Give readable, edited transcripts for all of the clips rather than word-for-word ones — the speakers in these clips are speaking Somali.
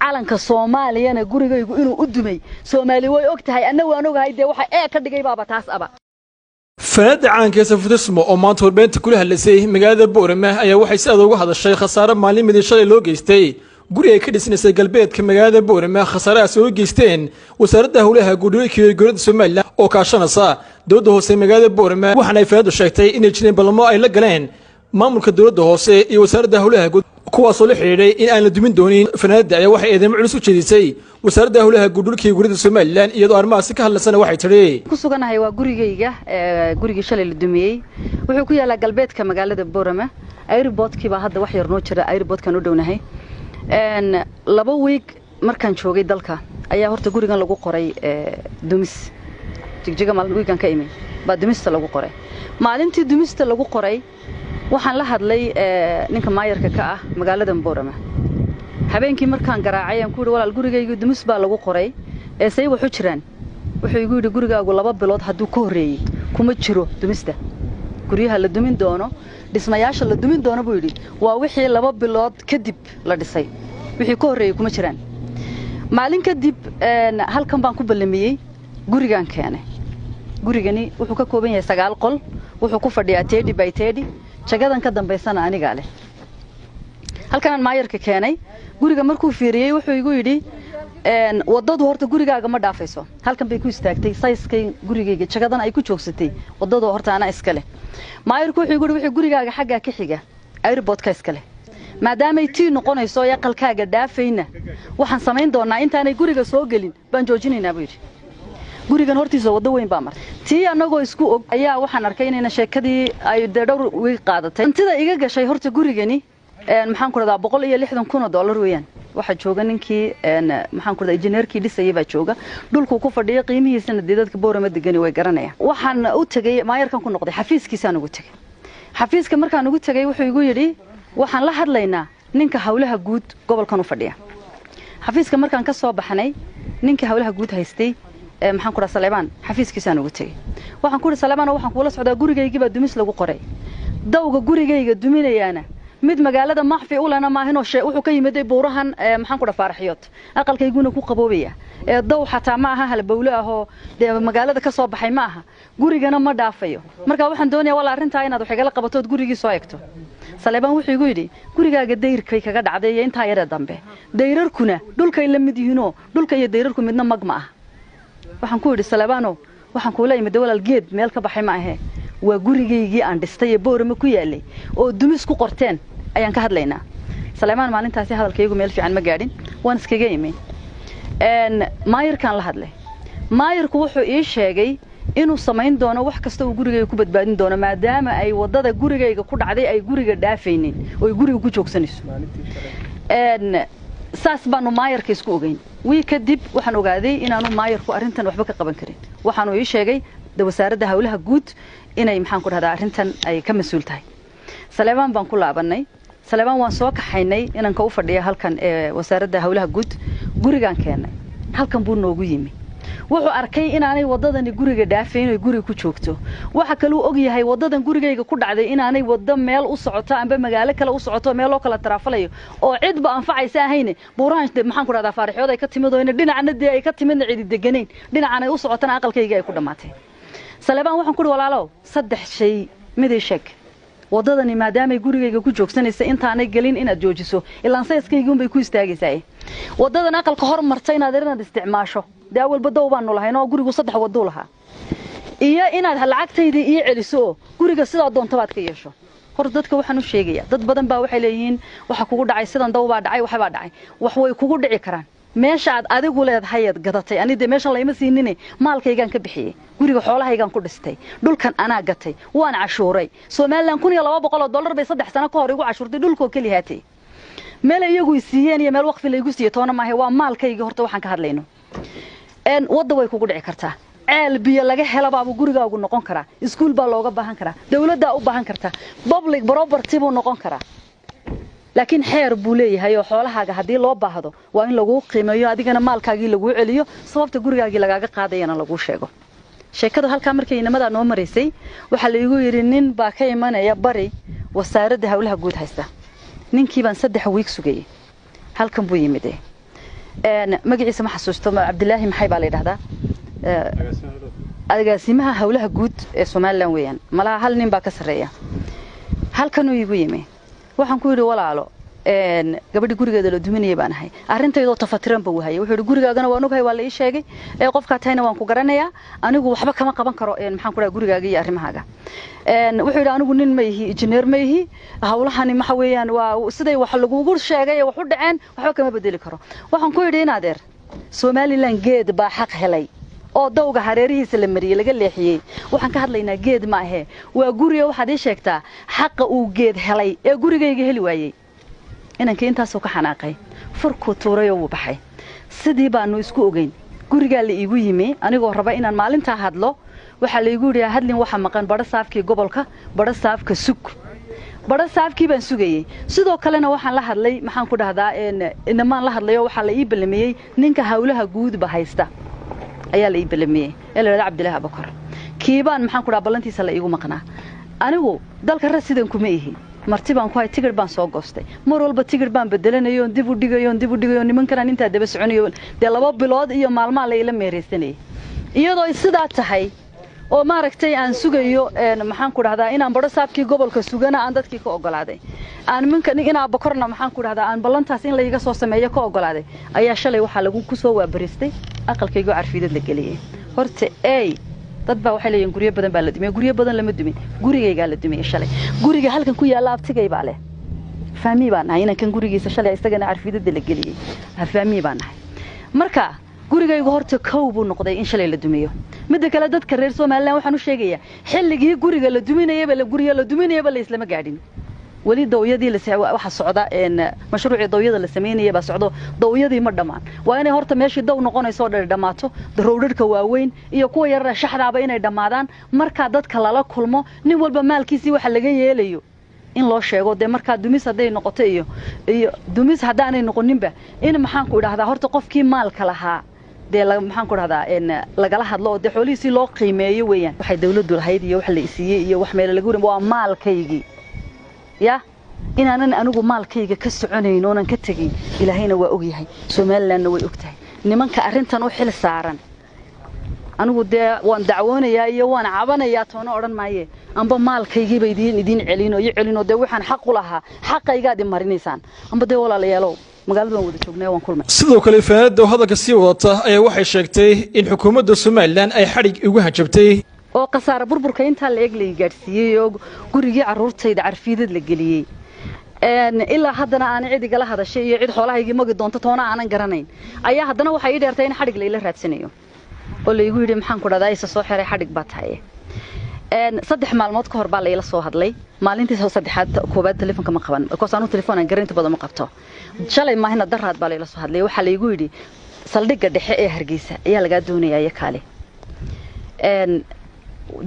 Calanka Soomaaliyana gurigaygu inuu u dumay Soomaali way og tahay, anna waan ogahay. Dee waxa ee ka dhigay baaba taas aba. Fanaanada caanka ee Safuuto oo maanta warbeynta kula hadlaysay magaalada Boorama ayaa waxay si adag uga hadashay khasaare maalnimadii shalay loo geystay guri ay ka dhisnaysay galbeedka magaalada Boorama. Khasaarahaas oo geysteen Wasaaradda Howlaha Guudhooyinka iyo Gobolada Somaliland oo kaashanaysa dowladda hoose magaalada Boorama. Waxaana ay fanaanadu sheegtay inay jireen ballamo ay la galeen maamulka dowladda hoose iyo Wasaaradda Howlaha Guud, kuwaasoo la xidhiidhay in aan la dumin doonin. Fanaanada ayaa waxay eedeymo culus u jeedisay Wasaaradda Howlaha Guudhulka iyo Guryada Somaliland. Iyadoo arrimahaasi ka hadlaysana waxay tidhi: Ku suganahay waa gurigayga, gurigii shalay la dumiyey. Wuxuu ku yaalaa galbeedka magaalada Boorama. Airportkii baa hadda wax yar noo jira, airportkan u dhownahay. 2 wiig markaan joogay dalka ayaa horta gurigan lagu qoray dumis. Jigjiga maalin wiigan ka imi baa dumista lagu qoray. Maalintii dumista lagu qoray waxaan la hadlay ninka maayarka ka ah magaalada Boorama. Habeenkii markaan garaacay aan ku yidhi, "Walaal, gurigaygu dumis baa lagu qoray, ee say waxu jiraan?" Wuxuu igu yidhi, "Gurigaagu 2 bilood hadduu ka horreeyey kuma jiro dumista. Guryaha la dumin doono, dhismayaasha la dumin doono," buu yidhi, "waa wixii 2 bilood kadib la dhisay, wixii ka horreeyey kuma jiraan." Maalin kadib halkan baan ku ballamiyey, gurigaan keenay. Gurigani wuxuu ka kooban yahay sagaal qol, wuxuu ku fadhiyaa 30 by 30. Jagadan ka dambaysana anigaa leh. Halkanaan maayarka keenay. Guriga markuu fiiriyey wuxuu igu yidhi, "Waddadu horta gurigaaga ma dhaafayso, halkan bay ku istaagtay sayskay gurigayga, jagadan ay ku joogsatay waddadu horta anaa iska leh." Maayarku wuxuu igu yidhi, "Wixii gurigaaga xaggaa ka xiga airportka iska leh. Maadaamay tii noqonayso ee aqalkaaga dhaafayna, waxaan samayn doonaa intaanay guriga soo gelin baan joojinaynaa," buu yidhi. Gurigan hortiisa waddo weyn baa martay. Tii annagoo isku og ayaa waxaan arkay inayna sheekadii ay dee dhowr wiig qaadatay. Hantida iga gashay horta gurigani, maxaan ku rahdaa, $160,000 weeyaan. Waxaa jooga ninkii, maxaan ku rahdaa, injineerkii dhisayay baa jooga. Dhulkuu ku fadhiya qiimihiisana dee dadka Boorama degani way garanayaan. Waxaan u tegey maayarkan ku noqday, xafiiskiisaan ugu tegey. Xafiiska markaan ugu tegey wuxuu igu yidhi, "Waxaan la hadlaynaa ninka howlaha guud gobolkan u fadhiya." Xafiiska markaan ka soo baxnay, ninka howlaha guud haystay, maxaan ku dhaha, Saleebaan, xafiiskiisaan ugu tegey. Waxaan ku idhi, "Saleebaan, waxaan kuula socdaa gurigaygii baa dumis lagu qoray. Dawga gurigayga duminayaana mid magaalada macfi ulena maahinoo wuxuu ka yimiday buurahan, maxaan ku dhaha, Faaraxyood, aqalkayguna ku qaboobaya. Ee daw xataa ma aha halbowle ahoo dee magaalada ka soo baxay ma aha, gurigana ma dhaafayo. Marka waxaan doonayaa walla arrintaa inaad wax igala qabatood gurigii soo egto." Saleebaan wuxuu igu yidhi, "Gurigaaga dayrkay kaga dhacday iyo intaa yaree dambe, dayrarkuna dhulkay la mid yihiinoo dhulka iyo dayrarku midna mag ma ah." Waxaan ku yidhi, "Saleebaanow, waxaan kuula imid walaal geed meel ka baxay ma ahee, waa gurigaygii aan dhistay ee Boorama ku yaalay oo dumis ku qorteen ayaan ka hadlaynaa." Saleebaan maalintaasi hadalkaygu meel fiican ma gaadhin, waan iskaga imi. Maayarkaan la hadlay. Maayarku wuxuu ii sheegay inuu samayn doono wax kasta uu gurigayga ku badbaadin doono, maadaama ay waddada gurigayga ku dhacday ay guriga dhaafaynin oo ay guriga ku joogsanayso. Saas baanu maayarka isku ogeyn. Wii kadib waxaan ogaaday inaanu maayarku arrintan waxba ka qaban karin. Waxaanu ii sheegay wasaaradda howlaha guud inay, maxaan ku dhahdaa, arrintan ay ka mas-uul tahay. Saleebaan baan ku laabanay. Saleebaan waan soo kaxaynay inanka u fadhiya halkan ee Wasaaradda Howlaha Guud. Gurigaan keennay, halkan buu noogu yimi. Wuxuu arkay inaanay waddadani guriga dhaafayn oy guriga ku joogto. Waxa kaluu og yahay waddadan gurigayga ku dhacday inaanay waddo meel u socoto amba magaalo kale u socoto, meel loo kala taraafalayo oo cidba anfacaysa ahayne, buurahan, maxaan ku dhahdaa, Faarixyood ay ka timid oo ina dhinacna dee ay ka timidna cidi deganayn, dhinacan ay u socotana aqalkayga ay ku dhammaatay. Saleebaan waxaan ku uhi, "Walaalow, saddex shay mid ii sheeg. Waddadani maadaamay gurigayga ku joogsanaysa, intaanay gelin inaad joojiso, ilaan sayskaygi unbay ku istaagaysaa. Waddadan aqalka hor marta inaad isticmaasho, dee awalba dow baanu lahayn oo gurigu saddex waduu lahaa, iyo inaad lacagtaydii ii celiso oo guriga sidaa doontabaad ka yeesho." Horta dadka waxaan u sheegayaa, dad badan baa waxay leeyihiin, "Waxa kugu dhacay sidan, daw baa dhacay, waxbaa dhacay." Wax way kugu dhici karaan meesha aad adigu leedahay aad gadatay. Ani dee meeshan layma siinine, maalkaygaan ka bixiyey guriga, xoolahaygaan ku dhistay, dhulkan anaa gatay, waan cashuuray. Somaliland $1,200 bay 3 sano ka hor igu cashuurtay dhulkoo kelihaatay. Meel iyagu i siiyeen iyo meel waqfi laygu siiyey toona maahe, waa maalkaygii. Horta waxaan ka hadlayno, wadda way kugu dhici kartaa, ceel biyo laga helabaabuu gurigaagu noqon karaa, iskuul baa looga baahan karaa, dawladdaa u baahan kartaa, public property buu noqon karaa. Laakiin xeer buu leeyahay oo xoolahaaga haddii loo baahdo waa in laguu qiimeeyo, adigana maalkaagii laguu celiyo, sababta gurigaagii lagaaga qaadayana laguu sheego. Sheekadu halkaa markay inamadaa noo maraysay, waxaa laigu yidhi nin baa ka imanaya bari Wasaaradda Howlaha Guud haysta. Ninkii baan 3 wiig sugayey. Halkan buu yimid. Magaciisa ma xasuusto, Cabdilaahi maxay baa la yidhahdaa, agaasimaha howlaha guud ee Somaliland weeyaan. Malaha hal nin baa ka sarreeya. Halkanuu iigu yimi. Waxaan ku yidhi, "Walaalo, gabadhi gurigeeda la duminaya baan ahay." Arrintaydoo tafatiran ba wahayay. Wuxuu yidhi, "Gurigaagana waan ogahay, waa la ii sheegay, ee qofkaa tahayna waan ku garanayaa. Anigu waxba kama qaban karo, maxaan ku dhaha, gurigaaga iyo arrimahaaga." Wuxuu yidhi, "Anigu nin ma ihi, injineer ma ihi. Hawlahani waxa weeyaan waa siday wax lagugu sheegay ee wax u dhaceen, waxba kama bedeli karo." Waxaan ku yidhi, "In adeer, Somaliland geed baa xaq helay oo dawga hareerihiisa la mariyey, laga leexiyey. Waxaan ka hadlaynaa geed ma ahee, waa guriga. Waxaad ii sheegtaa xaqa uu geed helay ee gurigayga heli waayey." Inankii intaasuu ka xanaaqay, furkuu tuurayoo wuu baxay. Sidii baanu isku ogeyn. Gurigaa la iigu yimi anigoo raba inaan maalintaa hadlo. Waxaa laigu yidhi, "Hadlin, waxa maqan badho saafkii gobolka, badho saafka sug." Badho saafkii baan sugayey. Sidoo kalena waxaan la hadlay, maxaan ku dhahdaa, inamaan la hadlayo. Waxaa la ii ballamiyey ninka hawlaha guudba haysta ayaa la ii ballamiyey, ee la yidhahda Cabdilaahi Abakor. Kiibaan, maxaan ku dhaha, ballantiisa la iigu maqnaa. Anigu dalka rasidan kuma ihi, marti baan ku hay. Tigidh baan soo goostay. Mar walba tigidh baan bedelanayo oon dib u dhigayo oon dib u dhigayo. Nimankanaan intaa daba soconayo dee 2 bilood iyo maalmaa la ila meeraysanayay. Iyadoo sidaa tahay oo maaragtay aan sugayo, maxaan ku dhahdaa, inaan badho saafkii gobolka sugana aan dadkii ka ogolaaday, aan minka inaa bokorna, maxaan ku dhahdaa, aan ballantaas in layga soo sameeyo ka ogolaaday, ayaa shalay waxaa lagu ku soo waabariistay aqalkaygoo carfiidad la geliyey. Horta ey, dad baa waxay leeyihin guryo badan baa la dumiyey. Guryo badan lama dumin, gurigaygaa la dumiyey shalay. Guriga halkan ku yaalla abtigay baa leh, family baan nahay. Inankan gurigiisa shalay isagana carfiidada la geliyey family baan nahay. Marka gurigaygu horta kow buu noqday in shalay la dumiyo. Midda kale, dadka reer Somaliland waxaan u sheegayaa, xilligii guriga la duminayaba, guriga la duminayaba la islama gaadhin weli. Dawyadii waxa socda, mashruucii dawyada la samaynaya baa socdo. Dawyadii ma dhammaan. Waa inay horta meeshii daw noqonayso oo dhan dhammaato, roodhadhka waaweyn iyo kuwa yarara shaxdaaba inay dhammaadaan. Markaa dadka lala kulmo, nin walba maalkiisii waxa laga yeelayo in loo sheego. Dee markaa dumis hadday noqoto iyo dumis haddaanay noqoninba, in, maxaan ku idhahdaa, horta qofkii maalka lahaa dee, maxaan ku dhahdaa, lagala hadlo oo dee xoolihiisii loo qiimeeyo weeyaan. Waxay dawladdu lahayd iyo wax la isiiyey iyo wax meele lagu warin, waa maalkaygii. Ya inaanan anigu maalkayga ka soconayn oonan ka tegayn, Ilaahayna waa ogyahay, Somalilandna way ogtahay. Nimanka arrintan u xil saaran, anigu dee waan dacwoonayaa iyo waan cabanayaa toona odhan maaye. Amba maalkaygiiba idiin celin oo ii celinoo dee waxaan xaq u lahaa xaqaygaad i marinaysaan, amba dee walaalayaalow, magaalada waan wada joognay, waan kulmay. Sidoo kale, fanaanada oo hadalka sii wadata ayaa waxay sheegtay in xukuumadda Somaliland ay xadhig ugu hanjabtay. Oo khasaare burburka intaa la eg la gaadhsiiyey oo gurigii carruurtayda carfiidad la geliyey, ilaa haddana aanay cid igala hadashay iyo cid xoolahaygii magi doonto toona aanan garanayn, ayaa haddana waxay ii dheertay in xadhig layla raadsanayo oo laygu yidhi, maxaan ku dhahdaa, isa soo xiray, xadhig baa tahay. 3 maalmood ka hor baa layla soo hadlay. Maalintii saddexaad koowaad telefoonka ma qaban, because anu telefoon aan garan inta badan ma qabto. Shalay maahina, daraad baa layla soo hadlay. Waxaa laygu yidhi, "Saldhigga dhexe ee Hargeysa ayaa lagaa doonayaa iyo kaale."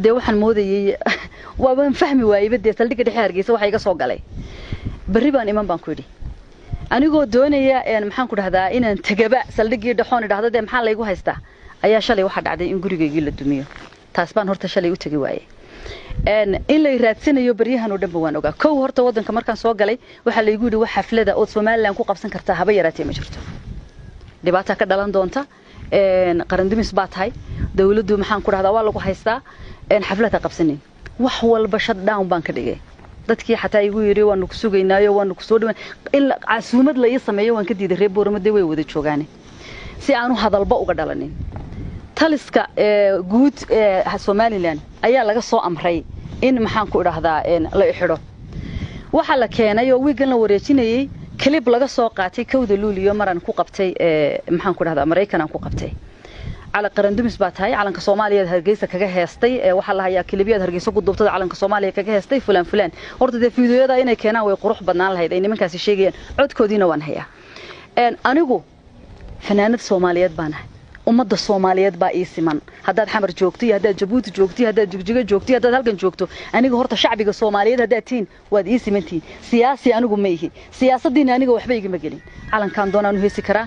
Dee waxaan moodayey, waabaan fahmi waayeyba dee saldhigga dhexe Hargeysa waxa iga soo galay. "Berri baan iman," baan ku yidhi, anigoo doonaya, maxaan ku dhahdaa, inaan tegaba saldhiggii dhexoon idhahdo dee maxaa laygu haystaa. Ayaa shalay waxaa dhacday in gurigaygii la dumiyo. Taas baan horta shalay u tegi waayey. In lay raadsanayo baryahan oo dhanba waan ogaa. Kow, horta waddanka markaan soo galay waxaa laygu yidhi, "Wax xaflada ood Somaliland ku qabsan kartaa haba yaraatee ma jirto, dhibaata ka dhalan doonta, qarandumis baa tahay, dawladdu, maxaan ku dhahdaa, waa lagu haystaa, xaflad ha qabsanin." Wax walba shutdown baan ka dhigay. Dadkii xataa igu yidhi, "Waanu ku sugaynaayo, waanu ku soo dhawan," in casuumad la ii sameeyo waan ka diiday. Reer Boorama dee way wada joogaane, si aanu hadalba uga dhalanin. Taliska guud ee Somaliland ayaa laga soo amray in, maxaan ku idhaahdaa, la ixidho. Waxaa la keenay oo wiigan la wareejinayey clip laga soo qaatay 1-da Luuliyo maraan ku qabtay, maxaan ku dhahdaa, Maraykan aan ku qabtay. Cala qarandumis baa tahay, calanka Soomaaliya Hargeysa kaga heestay, waxaa la hayaa clipyaad Hargeysa ku duubtada, calanka Soomaaliya kaga heestay, fulaan fulaan. Horta dee fiidiyoyada inay keenaan way qurux badnaan lahayd ay nimankaasi sheegayaan, codkoodiina waan hayaa. Anigu fanaanad Soomaaliyeed baan ahay. Ummadda Soomaaliyeed baa ii siman. Haddaad Xamar joogto iyo haddaad Jabuuti joogto iyo haddaad Jigjigo joogto iyo haddaad halkan joogto, aniga horta shacbiga Soomaaliyeed haddaad tihiin waad ii simantihiin. Siyaasi anigu ma ihi, siyaasaddiina aniga waxba igama gelin. Calankaan doonaan u heesi karaa,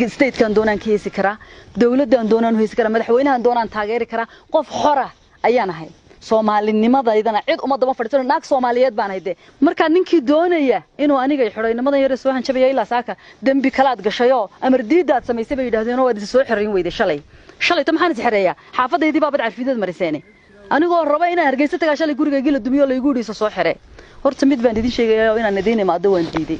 statekan doonaan ka heesi karaa, dawladdan doonaan u heesi karaa, madaxweynahan doonaan taageeri karaa. Qof xora ayaan ahay. Soomaalinimadaydan cid uma daba fadhiisano. Naag Soomaaliyeed baan hayde. Markaa ninkii doonaya inuu aniga xidho, inamadan yare soo hanjabaya ilaa saaka, dembi kalaad gashayoo amar diidaad samaysay bay yidhahdeenoo waad isa soo xerayn weyday shalay. Shalayto maxaan is xereeyaa? Xaafadaydii baabad carfiideed mariseene. Anigoo raba inaan Hargeysa tagaa shalay gurigaygii la dumiyo, laygu yidhi isa soo xere. Horta mid baan idin sheegayaa, inaan idiin imaado waan diiday.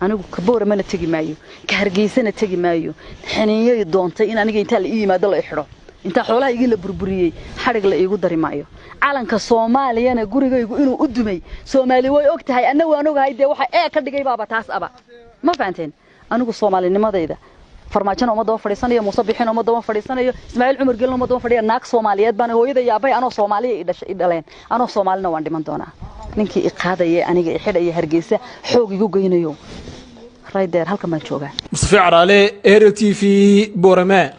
Anigu ka Booramana tegi maayo, ka Hargeysana tegi maayo. Xiniinyay doontay in aniga intaa la ii yimaado la i xidho, intaa xoolahaygii la burburiyey xadhig la iigu dari maayo. Calanka Soomaaliyana gurigaygu inuu u dumay Soomaali way og tahay, anna waan ogahay. Dee waxa ee ka dhigay baaba taas aba, ma fahanteen? Anigu soomaalinimadayda Farmaajona uma daba fadhiisanayo, Muuse Bixin uma daba fadhiisanayo, Ismaaciil Cumar Gelin uma daba fadhiya. Naag Soomaaliyeed baan. Hooyada iyo aabbahay anoo Soomaaliya i dhaleen, anoo Soomaalina waan dhiman doonaa. Ninkii i qaadaya, aniga i xidhaya, Hargeysa xoog igu geynayo, right there, halkan baan joogaa. Mustafa Caraale, Ariel TV, Boorame.